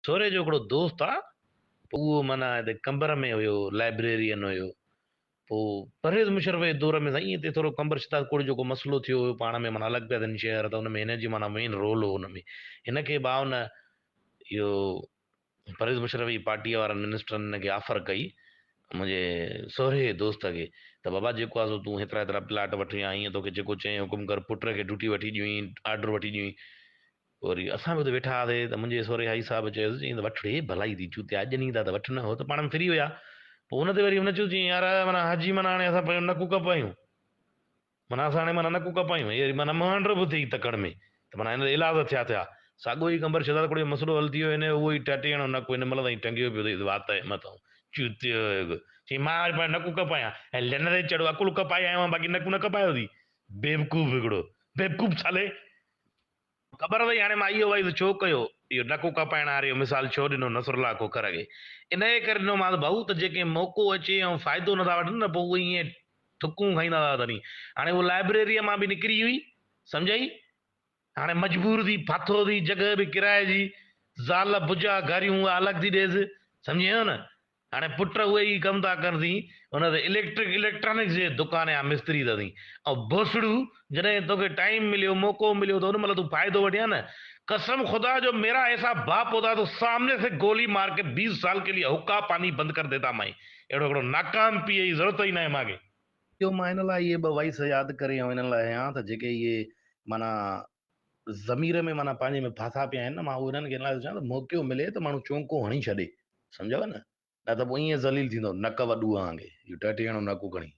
سوري جو هڪڙو دوست آ، پوء اهو معنيٰ هتي قمبر ۾ هيو، لائبريرين هيو. پوء پرويز مشرف جي دور ۾ سائين هتي ٿورو قمبر شھدادڪوٽ جو ڪو مسئلو ٿيو هيو پاڻ ۾ معنيٰ الڳ پيا ٿين شهر ته ان ۾ هن جي معنيٰ مين رول هو ان ۾. هن کي ڀاء ان اهو پرويز مشرف جي پارٽيء وارن منسٽرن هن کي آفر ڪئي منهنجي سهري جي دوست کي ته بابا جيڪو آ سو تون هيترا هيترا پلاٽ وٺ يا هيئن توکي جيڪو چئين حڪم ڪر پٽ کي ڊيوٽي وٺي ڏيون آرڊر وٺي ڏيون. پوء وري اسان به اتي ويٺا هئاسي ته منهنجي سهري حاجي صاحب چيس چيائين ته وٺ ڙي ڀلائي ٿي چوتيا ڄني ٿا ته وٺ نه هو ته پاڻ ۾ ڦري ويا پوء ان تي وري هن چيو چيائين يار معنيٰ حاجي معنيٰ هاڻي اسان پنهنجو نڪو ڪپايون معنيٰ اسان هاڻي معنيٰ نڪو ڪپايون هي وري معنيٰ مهانڊو به ٿئي تڪڙ ۾ ته معنيٰ هن تي ايلاز ٿيا ٿيا ساڳو ئي قمبر شهزادڪوٽ جو مسئلو حل ٿي ويو هن جو اهو ئي ٽاٽياڻو نڪ هن مهل تائين ٽنگيو پيو اٿئي وات جي مٿان چوتيو هڪ چيائين مان وري پنهنجو نڪو ڪپايان ۽ لن تي چڙهو عقل ڪپائي آيو آهيان باقي نڪو نه ڪپايو اٿئي بيوقوف هڪڙو بيوقوف سالي. خبر اٿئي هاڻي مان اهو وعظ ڇو ڪيو؟ اهو نڪو ڪپائڻ واري جو مثال ڇو ڏنو نصرالله کوکر کي؟ انهيء ڪري ڏنومانس ڀائو ته جيڪڏهن موقعو اچي ۽ فائدو نٿا وٺن نه پوء اهي ائين ٿڪون کائيندا ٿا وتن. هاڻي هوء لائبريريء مان به نڪري هئي، سمجهئي؟ هاڻي مجبور ٿي ڦاٿو ٿي، جڳهه به ڪرائي جي، زال بجا گاريون اها الڳ ٿي ڏيس، سمجهينء نه؟ هاڻي پٽ اهي ئي ڪم ٿا ڪن ٿي ان تي اليڪٽرڪ اليڪٽرانڪس جي دڪان يا مستري ته ٿي ۽ ڀوسڙو جڏهن توکي ٽائيم مليو موقعو مليو ته ان مهل تون فائدو وٺين ها نه قسم خدا جو ميرا ايسا باپ هوتا تو سامني سي گولي مار ڪي بيس سال ڪي ليي حقه پاني بند ڪر ديتا مائين اهڙو هڪڙو ناڪام پيء جي ضرورت ئي ناهي مانکي. اهو مان ان لاء اهي ٻه وائيس ياد ڪري ۽ انهن لاء هيان ته جيڪي اهي معنيٰ ضمير ۾ معنيٰ پنهنجي ۾ ڦاٿا پيا آهن نه مان اهو انهن کي ان لاء ٿو چوان ته موقعو ملي ته ماڻهو چونڪو هڻي ڇڏي سمجهيو نه نه ته پوء ائين ذليل ٿيندو نڪ وڏوء وانگي اهو ٽهٽيڻو نڪ کڻي.